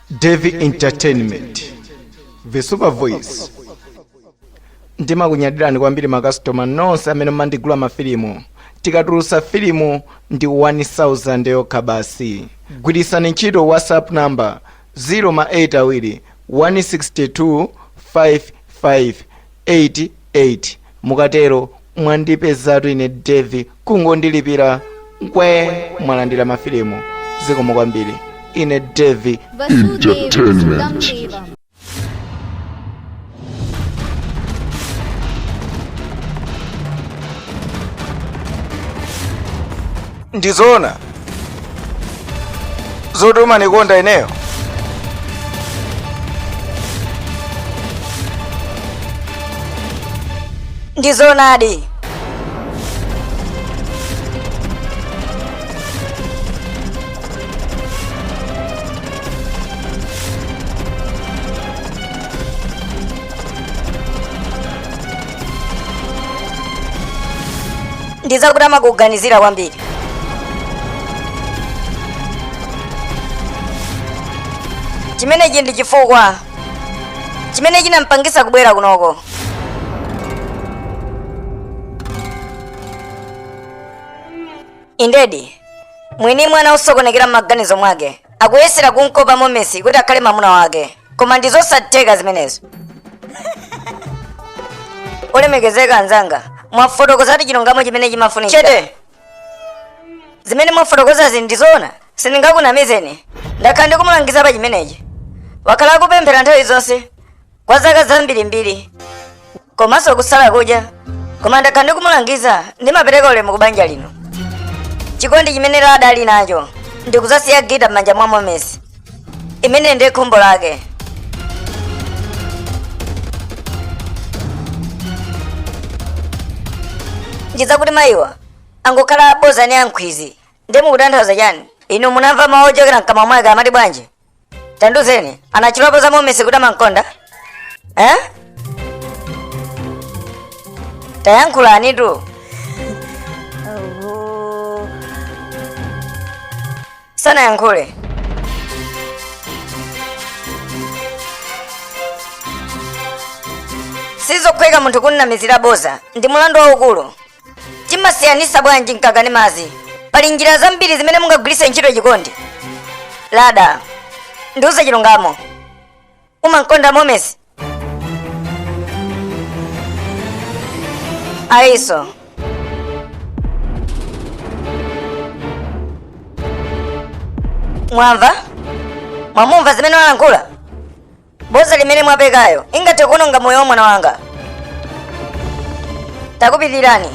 Devi Entertainment, The Super Voice. Ndimakunyadirani kwambiri makasitoma nonse amene mumandigula mafilimu. Tikatulutsa filimu ndi 1000 yokha basi. Gwiritsani ntchito WhatsApp number 0 ma 8 awiri 162 5588. Mukatero mwandipezatu ine Devi, kungondilipira nkwe mwalandira mafilimu. Zikomo kwambiri. Ine Devi Entertainment. Ndizoona zoti umandikonda ineyo? Ndizoonadi. Ndizakuti amakuganizira kwambiri. Chimenechi ndi chifukwa chimene chinampangisa kubwera kunoko. Indedi, mwini mwana osokonekera m'maganizo mwake akuyesera kumkopa Momesi kuti akhale mamuna wake, koma ndi zosatheka zimenezo. Olemekezeka anzanga, mwafotokozatu chilungamo chimene chimafunika. Chete! Zimene mwafotokozazi ndi zoona, sindingakunamizeni. Ndakhala ndikumulangiza pa chimenechi. Wakhala akupemphera nthawi zonse kwa zaka zambirimbiri komanso kusala kudya, koma ndakhala ndikumulangiza. Ndimapereka ulemu ku banja lino. Chikondi chimene Lada ali nacho ndikuzasiya Gita m'manja mwa Momesi, imene ndiye khumbo lake. Ndizakuti mayiwa angokhala aboza ni ankhwizi. Ndiye mukutanthauza chani? Inu munamva mawu ochokera mkamwa mwake amati bwanji? Tandiuzeni, anatchulapo za Momesi kuti amamkonda? Eh? Tayankhulanitu. Sanayankhule. Sizokhweka munthu kunnamizira boza, ndi mulandu waukulu. Chimasiyanisa bwanji mkaka ndi madzi? Pali njira zambiri zimene mungagwiritse ntchito chikondi. Lada, ndiuze chilungamo, umamkonda Momesi? Ayiso. Mwamva? Mwamumva zimene walankhula? Bodza limene mwapekayo ingathe kuononga moyo wa mwana wanga. Takupitirani.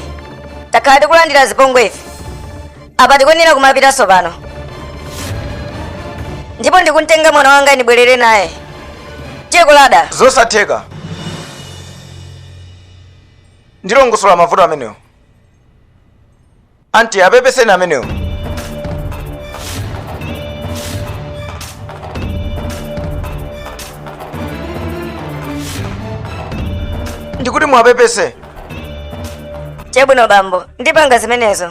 Takhala tikulandira zipongwe ife. Apa tikuyenera kumapitanso pano. Ndipo ndikumtenga mwana wanga ndibwerere naye. Tiye Lada. Zosatheka. Ndilongosola mavuto amenewo. Anti, apepeseni amenewo. Ndikuti muwapepese. Chabwino bambo, ndipanga zimenezo.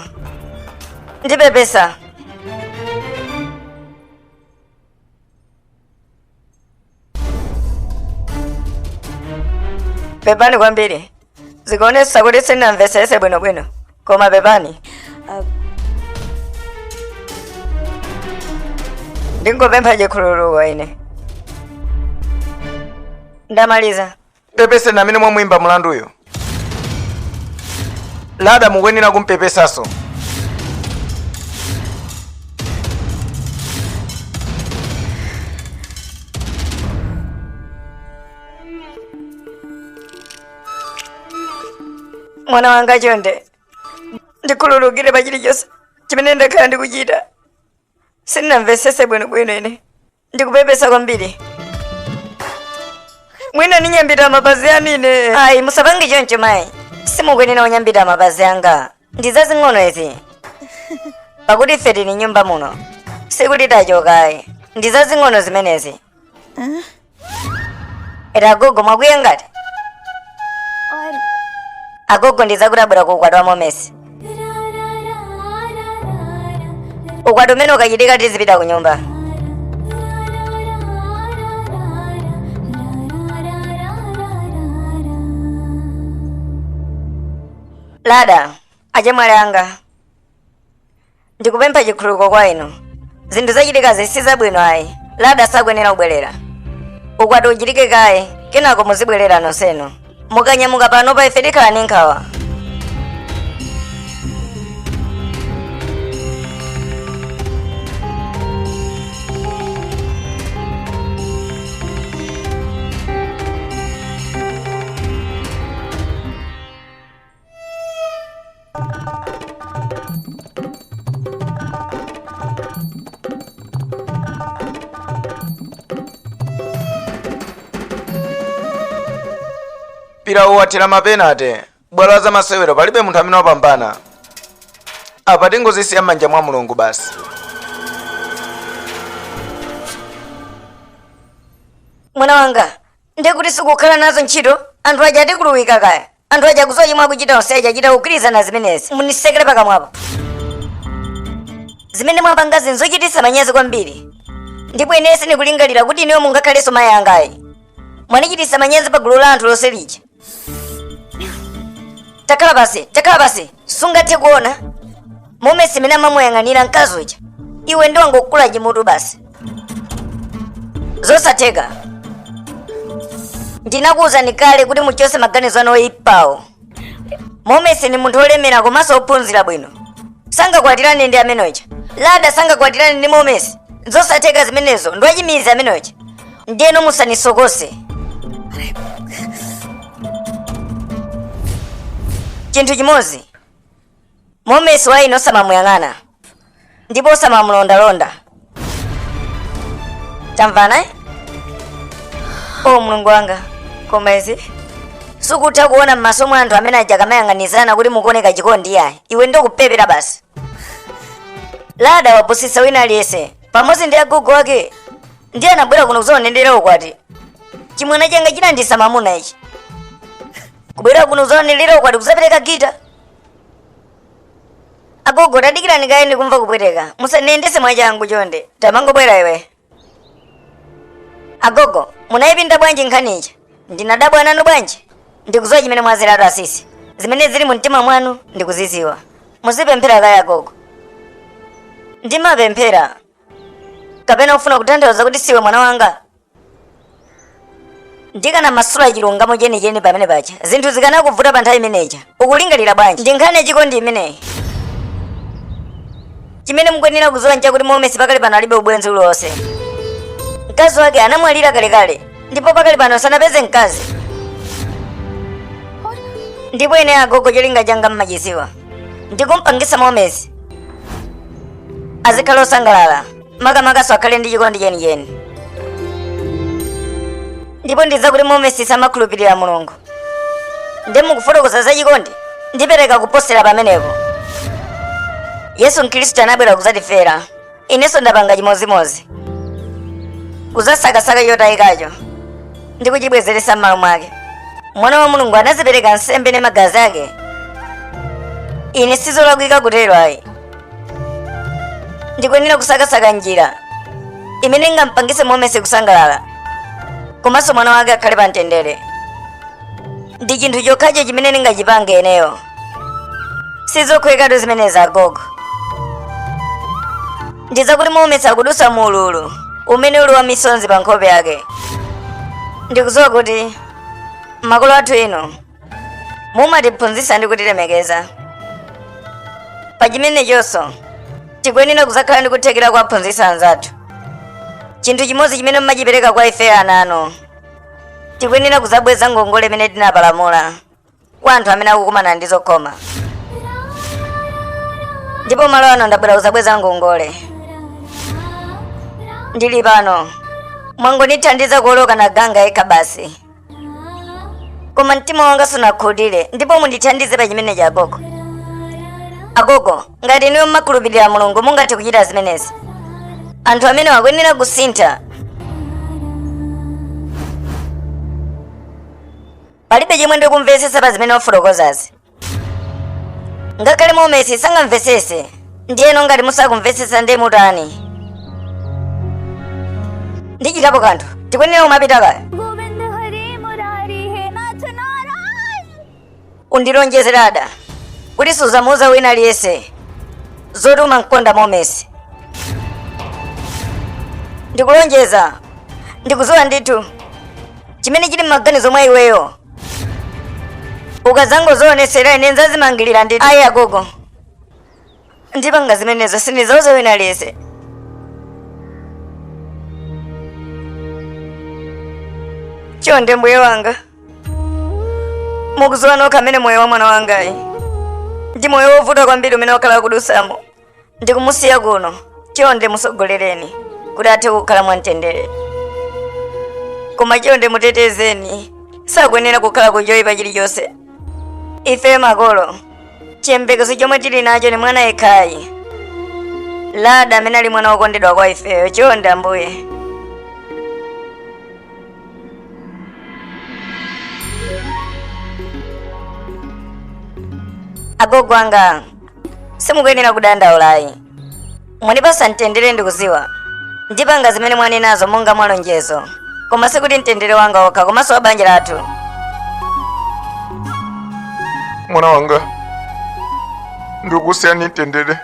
Ndipepesa. Pepani kwambiri. Zikuonetsa kuti sindinamvetsetse bwinobwino. Koma pepani. Ndingopempha chikhululuko ine. Ndamaliza. Pepeseni amene mwamuyimba mlanduyo. Lada, mukuyenera kumpepesanso. Mwana wanga, chonde ndikhululukire pa chilichonse chimene ndakhala ndikuchita. Sindinamvetsetse bwinobwino ine. Ndikupepesa kwambiri. Mwina ndinyambita mapazi anu ine. Ayi, musapange choncho mayi. Simukuyenera kunyambita mapazi anga. Ndi zazing'ono izi. Pakuti ife tili nyumba muno. Sikuti tachoka ayi. Ndi zazing'ono zimenezi. Era agogo, mwakwiya ngati? Agogo, ndizakuti abwera ku ukwati wa Momesi. Ukwati umene ukachitika tizipita ku nyumba. Lada, achemwali anga, ndikupempha chikhululuko kwa inu. Zinthu zachitikazi si zabwino ayi. Lada sakuyenera kubwerera. Ukwati uchitike kaye, kenako muzibwerera nonsenu. Mukanyamuka pano pa ife tikhala ndi nkhawa. Mpira wathera mapenate. Bwalo la zamasewero palibe munthu amene wapambana. Apa tingozisiya m'manja mwa Mulungu basi. Mwana wanga, ndiye kuti sikukhala nazo ntchito? Anthu aja atikuluwika kaya. Anthu aja akudziwa chomwe akuchita onse aja achita kugwirizana zimenezi. Mundisekere pakamwapo. Zimene mwapangazi nzochititsa manyazi kwambiri. Ndipo ine sindikulingalira kuti inuyo mungakhalenso mayi anga ayi. Mwandichititsa manyazi pa gulu la anthu lonse lija. Takhala pansi, takhala pansi. Sungathe kuona momwe simene amamuyang'anira mkazi uja. Iwe ndi wangokula chimutu basi. Zosatheka. Ndinakuwuzani kale kuti muchotse maganizo anu oyipawo. Momesi ndi munthu wolemera komanso wophunzira bwino. Sangakwatirane ndi amene uja. Lada sangakwatirane ndi Momesi. Nzosatheka zimenezo, ndi wachimidzi amene uja. Ndiyeno musanisokose. Chinthu chimodzi, Momesi wa ine osamamuyang'ana ndipo osamamulondalonda. Tamvana eh? O Mulungu wanga, koma izi sukutha kuona m'maso mwa anthu amene aja akamayang'anizana kuti mukuoneka chikondi yayi. Iwe ndokupepera basi. Lada wapusitsa wina aliyense pamodzi ndi agogo ake, ndiye anabwera kuno kudzaonelera ukwati. Chimwana changa chinandisa mamuna ichi kubwera kuno kudzaonelera ukwati kudzapereka gita. Agogo, tadikirani kaye, ndikumva kupweteka. Musandiyendetse mwachangu chonde. Tamangobwera iwe. Agogo, munayipinda bwanji nkhani ija? Ndinadabwa nanu bwanji? Ndikudziwa chimene mwadzeratu asisi. Zimene zili mu mtima mwanu ndikuzidziwa. Muzipemphera kaye agogo. Ndimapemphera. Kapena ufuna kutanthauza kuti siwe mwana wanga? Ndikanamasula chilungamo chenicheni pamene paja, zinthu zikanakuvuta pa nthawi imene ija. Ukulingalira bwanji? Ndi nkhani yachikondi imeneyi. Chimene mukuyenera kudziwa nchakuti Momesi pakali pano alibe ubwenzi uliwonse. Mkazi wake anamwalira kalekale ndipo pakali pano sanapeze mkazi. Ndipo ine agogo cholinga changa mmachidziwa. Ndikumpangitsa Momesi azikhala osangalala, makamakaso akhale ndi chikondi chenicheni. Ndipo ndidziwa kuti Momesi samakhulupirira Mulungu. Ndiye mukufotokoza za chikondi, ndipereka kuposera pamenepo. Yesu Khristu anabwera kudzatifera. Inenso ndapanga chimodzimodzi, kudzasakasaka chotayikacho ndi kuchibwezeretsa m'malo mwake. Mwana wa Mulungu anazipereka nsembe ndi magazi ake. Ine sizolakwika kutero ayi. Ndikuyenera kusakasaka njira imene ingampangitse Momesi kusangalala komanso mwana wake akhale pa mtendere. Ndi chinthu chokhacho chimene ndingachipange ineyo. Sizokhwekatu zimenezi agogo. Ndizakuti Momesi akudutsa mu ululu umene uli wa misonzi pa nkhope yake. Ndikudziwa kuti makolo athu inu mumatiphunzitsa ndi kutilemekeza. Pa chimenechonso tikuyenera kudzakhala ndi kuthekera kuwaphunzitsa anzathu. Chinthu chimodzi chimene mumachipereka kwa ife ana anu, tikuyenera kudzabweza ngongole imene tinapalamula kwa anthu amene akukumana ndi zokhoma. Ndipo malo ano ndabwera kudzabweza ngongole. Ndili pano, mwangondithandiza kuoloka na ganga yekha basi, koma mtima wanga sunakhutire, ndipo mundithandize pa chimenechi agogo. Agogo, ngati inuyo mmakhulupirira Mulungu mungathe kuchita zimenezi. Anthu amene akuyenera kusintha. Palibe chomwe ndikumvetsetsa pa zimene wafotokozazi. Ngakhale Momesi sangamvetsetse. Ndiyeno ngati musakumvetsetsa ndiye mutani? Ndichitapo kanthu. Tikuyenera kumapita kaya. Govind Hare Murari he Nath Narayan. Undilonjeze Lada. Kuti suzamuuza wina aliyense zoti umankonda Momesi. Ndikulonjeza, ndikuziwa ndithu chimene chili m'maganizo mwa iweyo. Ukazangozionesera ine nzazimangirira ndithu. Ayi agogo, ndipanga zimenezo, sindizauza wina aliyense. Chonde mbuye wanga, mukuziwa nokha amene moyo wa mwana wangayi ndi moyo wovuta kwambiri umene wakhala akudusamo. Ndikumusiya kuno, chonde musogolereni kuti athe kukhala mwamtendere, koma chonde mutetezeni, sakuyenera kukhala ku choyipa chilichonse. Ife makolo, chiyembekezo chomwe tili nacho ni mwana yekhayi Lada, amene ali mwana wokondedwa kwa ifeyo. Chonde ambuye. Agogo anga, simukuyenera kudandaulayi, mwandipasa mtendere. Ndikuziwa ndipanga zimene mwanenazo monga mwa lonjezo, koma sikuti mtendere wanga okha, komanso wa banja lathu. Mwana wanga, ndikusiyani mtendere,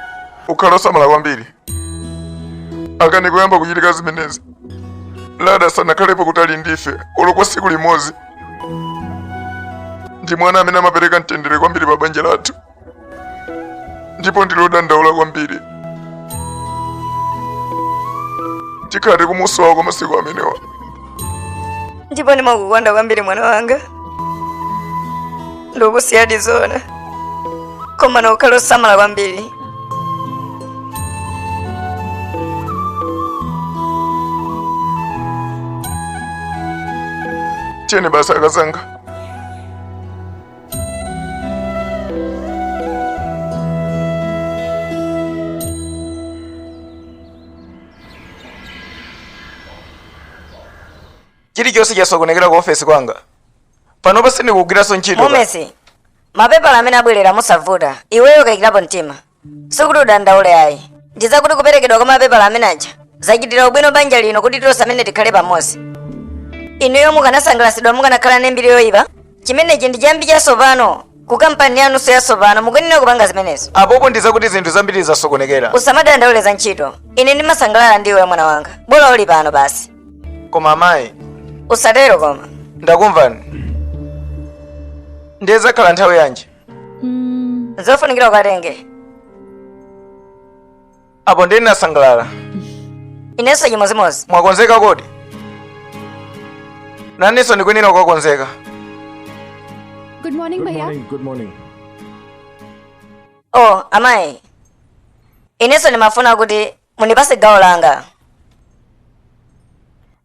ukhale osamala kwambiri. Akane kuyamba kuchitika zimenezi, Lada sanakhalepo kutali ndife olo kwa tsiku limodzi. Ndi mwana amene amapereka mtendere kwambiri pa banja lathu, ndipo ndilodandaula kwambiri. Tikhala tikumusowa kwa masiku amenewa. Ndipo ndimakukonda kwambiri mwana wanga, ndikusiyadi zona, koma nokhala osamala kwambiri. Tiyeni basi akazanga. Chilichonse chasokonekera ku ofesi kwanga panopa, sindikugwiranso ntchito. Momesi, mapepala amene abwerera mosavuta, iweyo kayikirapo mtima, sikuti udandaule ayi. Ndizakuti kuperekedwa kwa mapepala amene aja zachitira ubwino banja lino kuti tonse amene tikhale pamodzi. Inuyo mukanasangalatsidwa mukanakhala ndi mbiri yoyipa? Chimenechi ndi chiyambi chatsopano ku kampani yanunso yatsopano, mukuyenera kupanga zimenezo. Apopo ndizakuti zinthu zambiri zasokonekera. Usamadandaule za ntchito, ine ndimasangalala ndi iwe mwana wanga, bola uli pano basi. Koma amayi. Usatero koma. Ndakumvani. Ndiye zakhala nthawi yanji? Zofunikira ukatenge. Apo ndiye ndinasangalala. Inenso chimodzimodzi. Mwakonzeka kodi? Nanenso ndikuyenera kukakonzeka. Good morning, Good bhaiya. morning, good morning. Oh amayi, inenso ndimafuna kuti mundipase gawo langa.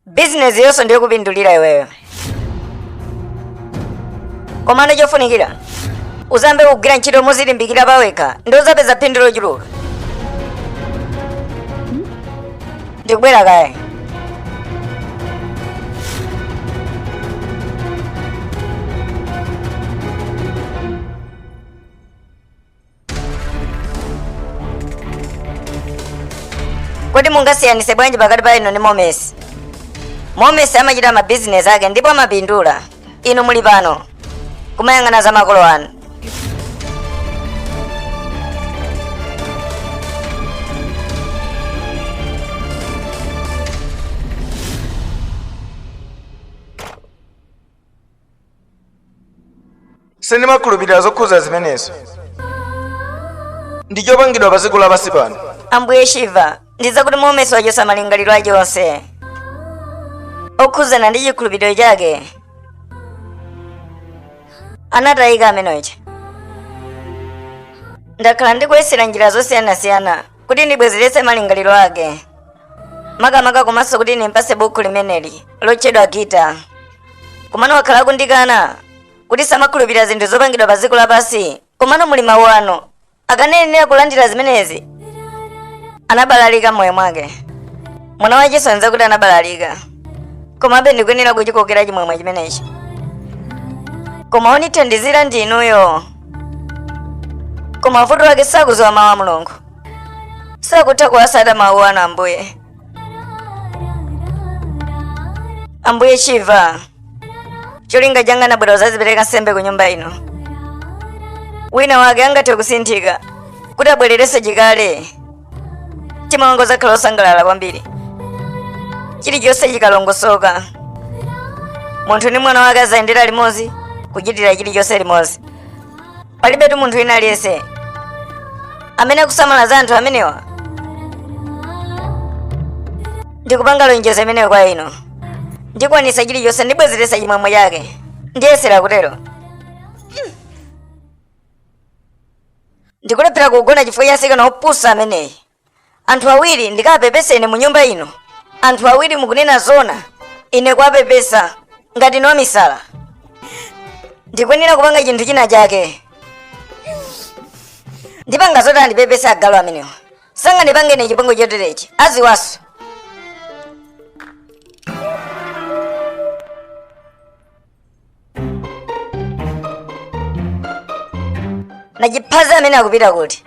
Bizinesi yonse ndiyokupindulira iweyo, komano chofunikira uzambe kugwira ntchito mozilimbikira pawekha ndi uzapeza phindu lochuluka. Ndikubwera kaye. Kodi mungasiyanise bwanji pakati pa inu ndi Momesi? Momesi amachita mabizinesi ake ndipo amapindula. Inu muli pano kumayang'ana za makolo anu. Sindimakhulupirira zokhuza zimenezo, ndi chopangidwa pa dziko lapansi pano. Ambuye Shiva, ndizakuti Momesi wachosa malingaliro ake onse okhuzana ndi chikhulupiriro chake. Anatayika ameneja. Ndakhala ndikuyesera njira zosiyanasiyana kuti ndibwezeretse malingaliro ake, makamaka komanso kuti ndimpase buku limeneli lotchedwa Gita, komano wakhala akundikana kuti samakhulupirira zinthu zopangidwa pa dziko lapansi. Komano muli mawu anu, akanayenera kulandira zimenezi. Anabalalika m'moyo mwake. Mwana wachisoni kuti anabalalika, komabe ndikuyenera kuchikokera chimwemwe chimenechi. Koma ondithandizira ndi inuyo. Koma vuto lake sakudziwa mawu a Mulungu, sakutha kuwasata mawu anu ambuye. Ambuye Shiva, cholinga changa nabwera kuzazipereka nsembe ku nyumba ino. Wina wake angathe kusinthika kuti abwererenso chikale. Mtima wanga uzakhala osangalala kwambiri chilichonse chikalongosoka. Munthu ndi mwana wake azayendera limodzi, kuchitira chilichonse limodzi. Palibetu munthu wina aliyense amene akusamala za anthu amenewa. Ndikupanga lonjezo imeneyo kwa inu, ndikwanisa chilichonse, ndibwezeretsa chimwemwe chake, ndiyesera kutero. Ndikulephera kugona chifukwa cha mtsikana wopusa ameneyi. Anthu awiri ndikapepese ine mu nyumba ino? Anthu awiri, mukunena zona? Ine kuwapepesa ngati ni wamisala? Ndikuyenera kupanga chinthu china chake. Ndipanga zoti andipepese agalu amenewa. Sangandipange ine chipongwe choterechi, aziwaso. Nachiphazi amene akupita kuti?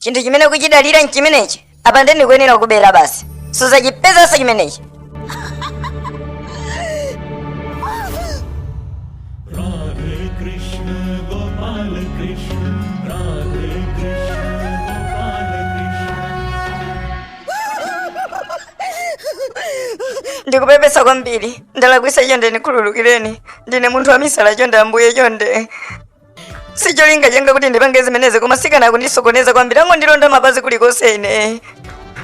Chinthu chimene ukuchidalira nchimenechi? Apa nde ndikuyenera kubera basi, suzachipezanso chimenechi. Radhe Krishna Gopal Krishna Radhe Krishna Gopal Krishna. Ndikupepesa kwambiri, ndalakwisa, chonde ndikhululukireni. Ndine munthu wamisala, chonde ambuye, chonde. Si cholinga changa kuti ndipange zimenezi, koma mtsikana akundisokoneza kwambiri, angondilonda mapazi kulikonse ine.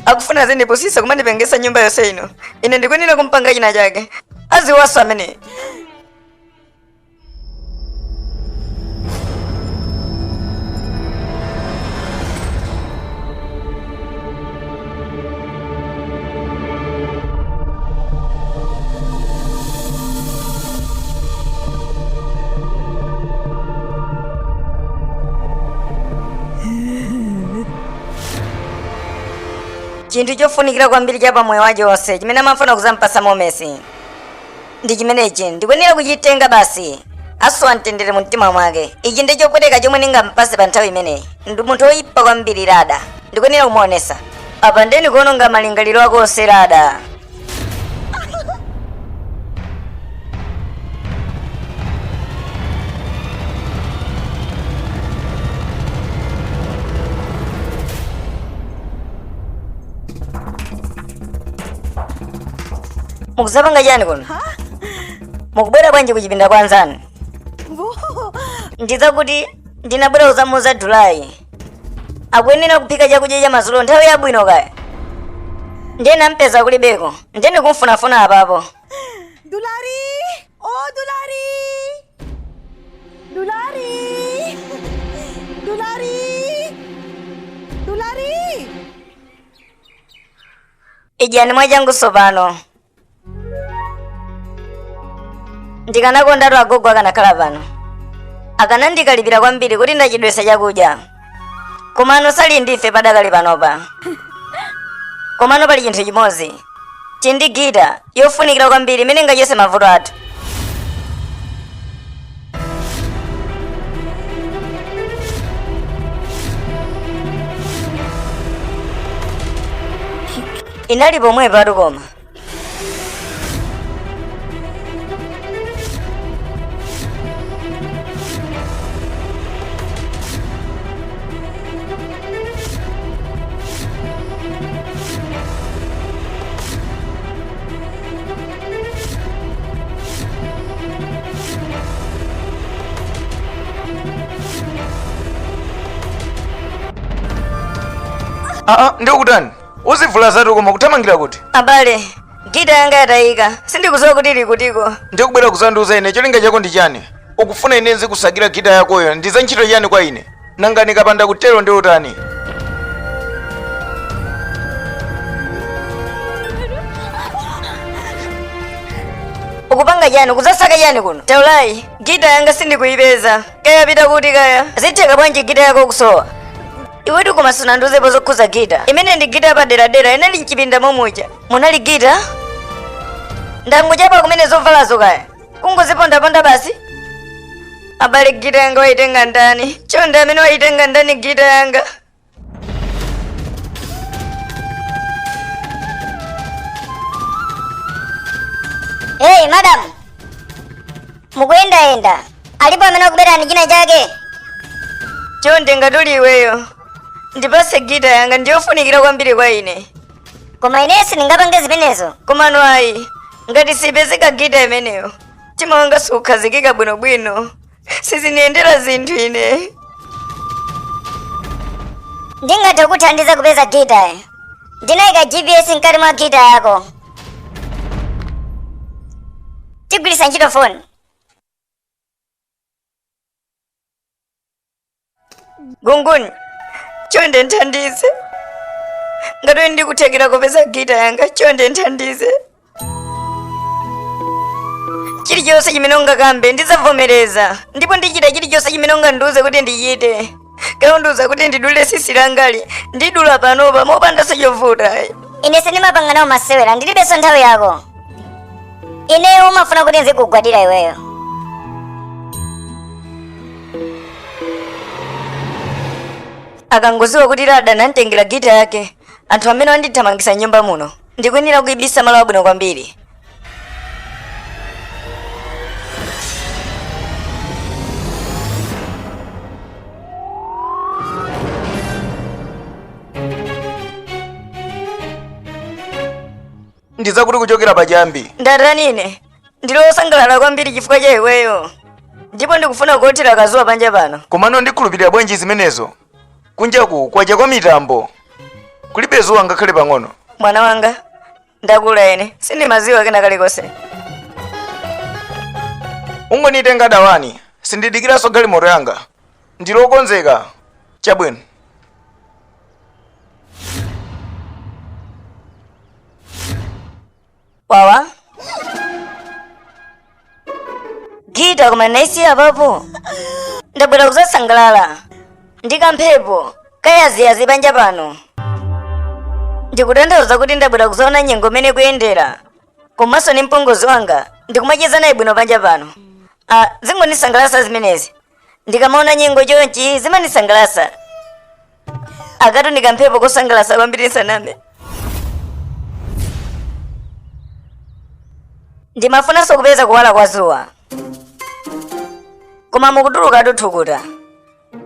Akufuna azindipusisa kumandipengesa nyumba yonse ino. Ine ndikuyenera kumpanga china chake, aziwaso amene. Chinthu chofunikira kwambiri cha pamoyo wake wonse chimene amafuna kuzampasa Momesi ndi chimenechi. Ndikuyenera kuchitenga basi. Asowa mtendere mu mtima mwake. Ichi ndi chopweteka chomwe ndingampase pa nthawi imeneyi. Ndi munthu woyipa kwambiri Rada, ndikuyenera kumuonesa. Apa ndiye ndikuononga malingaliro ako onse, Rada. Mukuzapanga chani kuno? Mukubwera bwanji kuchipinda kwa anzanu? Ndizakuti ndinabwera kuzamuuza Dulai akuyenera kuphika chakudya cha madzulo nthawi yabwino kaya. Ndiye nampeza kulibeko, ndiye ndikumfunafuna apapo. Dulari! Oh, Dulari! Dulari! Dulari! Dulari! Idyani mwachangu tsopano. Ndikanakondatu agogo akanakhala pano, akanandikalipira kwambiri kuti ndachedwesa chakudya. Komano sali ndife padakali panopa. Komano pali chinthu chimodzi, tili ndi gita yofunikira kwambiri imene ingachose mavuto athu. Inali pomwepo atu koma. Aa, ndikutani? Uzivula zatu, koma kuthamangira kuti? Abale, gita yanga yatayika, sindikudziwa kuti ili kutiko. Ndikubwera kuzandiuza ine, cholinga chako ndi chani? Ukufuna ine nzikusakira gita yakoyo ndi za ntchito chani kwa ine? Nanga ndikapanda kutero ndi utani? Ukupanga chani? Ukuzasaka chani kuno? Taulayi, gita yanga sindikuyipeza, kaya yapita kuti kaya. Zitheka bwanji gita yako kusowa? Iwetu koma sunandiuzepo zokhuza gita imene ndi gita yapaderadera inali mchipinda momuja. Munali gita? Ndangochapa kumene zovalazo kaya kungozipondaponda basi. Abale, gita yanga waitenga ndani? Chonde, amene waitenga ndani gita yanga? Hey madam, mukuyendayenda, alipo amene akuberani china chake? Chonde, ngati uli iweyo, ndipase gita yanga, ndiyofunikira kwambiri kwa ine. Koma ine sindingapange zimenezo. Komano ayi, ngati sipezeka gita imeneyo, mtima wanga sukhazikika bwinobwino, siziniyendera zinthu ine. Ndingathe kukuthandiza kupeza gita. Ndinayika GPS mkati mwa gita yako. Tigwiritsa ntchito foni. Gunguni, chonde nthandize. Ngati ndikuthekera kupeza gita yanga, chonde nthandize. Chilichonse chimene ungakambe ndidzavomereza, ndipo ndichita chilichonse chimene ungandiuze kuti ndichite. Kaya undiuza kuti ndidule tsitsi langali, ndidula panopa mopandanso chovuta. Ine sindimapanga nawo masewera, ndilibenso nthawi yako. Ineyo umafuna kuti nzikugwadira iweyo? Akangoziwa kuti Lada nantengera gita yake, anthu amene wandithamangisa nyumba muno. Ndikuyenera kuibisa malo abwino kwambiri. Ndizakuti kuchokera pachiyambi. Ndatani ine? Ndili wosangalala kwambiri chifukwa cha iweyo, ndipo ndikufuna kuothera kazuwa panja pano. Komano ndikhulupirira bwanji zimenezo? Kunjaku kwacha kwa mitambo, kulibe zuwa ngakhale pang'ono. Mwana wanga, ndakula ine, sindimaziwa kena kalikonse. Ungonitenga dawani, sindidikiranso galimoto yanga. Ndilokonzeka. Chabwino. Wawa gita, koma naisiya papo. Ndabwera kuzasangalala ndi kamphepo kayaziyazi panja pano. Ndikutanthauza kuti ndabwera kuzaona nyengo imene kuyendera, komanso ni mpongozi wanga ndikumacheza naye bwino panja pano. Ah, zingondisangalasa zimenezi. Ndikamaona nyengo chonchi zimandisangalasa. Akatu ndi kamphepo kosangalasa kwambiri, saname. Ndimafunanso kupeza kuwala kwa zuwa, koma mukutuluka tuthukuta,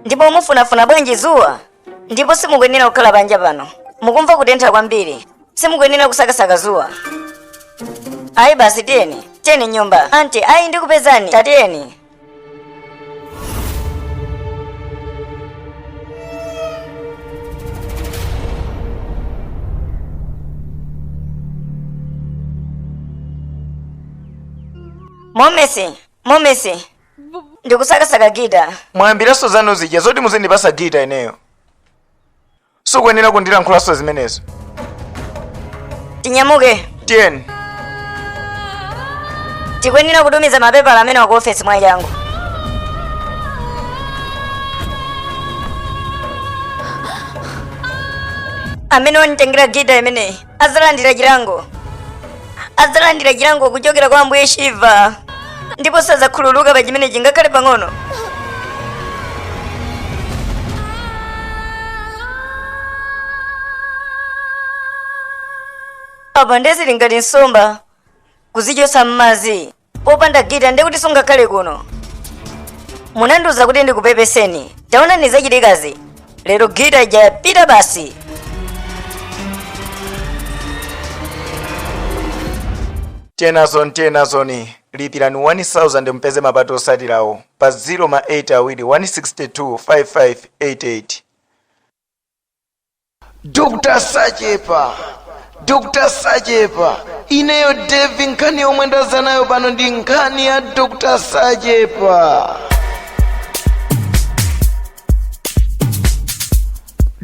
ndipo mufunafuna bwanji zuwa? Ndipo simukuyenera kukhala panja pano, mukumva kutentha kwambiri. Simukuyenera kusakasaka zuwa. Ayi basi, tiyeni, tiyeni nyumba. Anti, ayi, ndikupezani, tatiyeni. Momesi, momesi, ndikusakasaka gita. Mwayambiranso zanu zija zoti muzindipasa gita ineyo. Sikuyenera kundilankhulanso zimenezo. Tinyamuke. Tiyeni. Tikuyenera kutumiza mapepala amene ku ofesi mwachangu. Amene wanditengera gita imeneyi adzalandira chilango, adzalandira chilango kuchokera kwa Ambuye Shiva, ndipo sadzakhululuka pa chimenechi ngakhale pang'ono. Apa ndezili ngati nsomba kuzichosa m'madzi popanda gita, ndekuti sungakhale kuno. Munandiuza kuti ndikupepeseni, taonani zachitikazi lero. Gita ija yapita basi. Tiyenazoni, tiyenazoni, lipirani 1000 mpeze mapato osatirawo pa 0 ma 8 awiri 162 5588. Dr. Sachepa, Dr. Sachepa, ineyo Devi, nkhani yomwe ndaza nayo pano ndi nkhani ya Dr. Sachepa.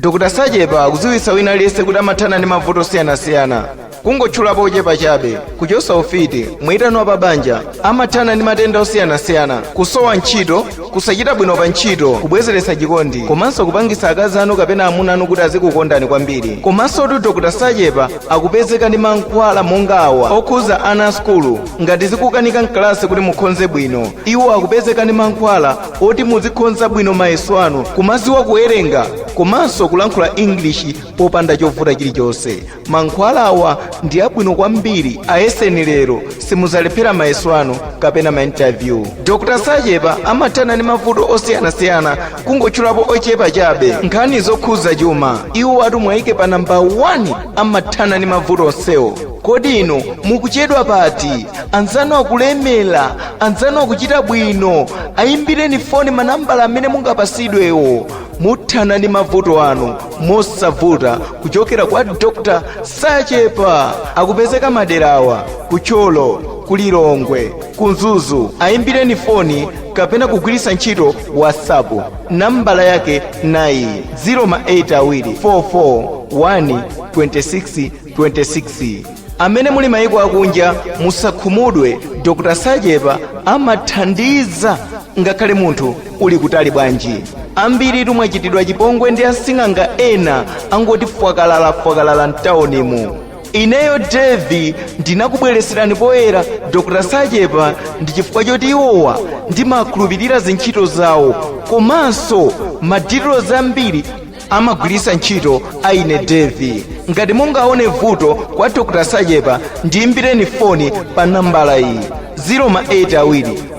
Dr Sachepa akudziwitsa wina aliyense kuti amathana ndi mavuto osiyanasiyana, kungotchulapo ochepa chabe: kuchotsa ufiti, mwitano wa pabanja, amathana ndi matenda osiyanasiyana, kusowa ntchito, kusachita bwino pa ntchito, kubwezeretsa chikondi, komanso kupangitsa akazi anu kapena amuna anu kuti azikukondani kwambiri. Komanso tu Dr Sachepa akupezeka ndi mankhwala monga awa okhuza ana a sukulu ngati zikukanika mkalasi kuti mukhonze bwino. Iwo akupezeka ndi mankhwala oti muzikhonza bwino mayeso anu, kumaziwa kuwerenga komanso kulankhula English popanda chovuta chilichonse. Mankhwala awa ndi abwino kwambiri, ayeseni lero, simuzalephera mayeso anu kapena ma interview. Dr Sachepa amathana ndi mavuto osiyanasiyana, kungotchulapo ochepa chabe. Nkhani zokhuza chuma, iwo atu mwayike pa namba 1, amathana ndi mavuto onsewo. Kodi inu mukuchedwa pati? Anzanu akulemera, anzanu akuchita bwino. Ayimbireni foni manambala amene mungapasidwewo, muthana ndi mavuto anu mosavuta kuchokera kwa Dr Sachepa. Akupezeka maderawa: kucholo, kulilongwe, kumzuzu. Ayimbireni foni kapena kugwiritsa ntchito WhatsApp. Nambala yake nayi: 0 44 1 26 26. Amene muli mayiko akunja, musakhumudwe, Dr Sachepa amathandiza ngakhale munthu uli kutali bwanji. Ambiri tumwachitidwa chipongwe ndi asing'anga ena angoti fwakalala fwakalala mtaunimu. Ineyo Devi ndinakubweretserani poyera Dr Sachepa ndi chifukwa choti iwowa ndimakhulupirira zintchito zawo, komanso madetelo zambiri amagwiritsa ntchito aine Devi. Ngati mungaone vuto kwa Dr Sachepa, ndiyimbireni foni pa nambala iyi: 0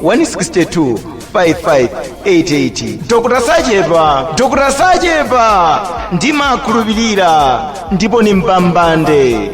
162 5588. Dr Sachepa, Dr Sachepa, ndimakhulupirira ndipo ni mbambande.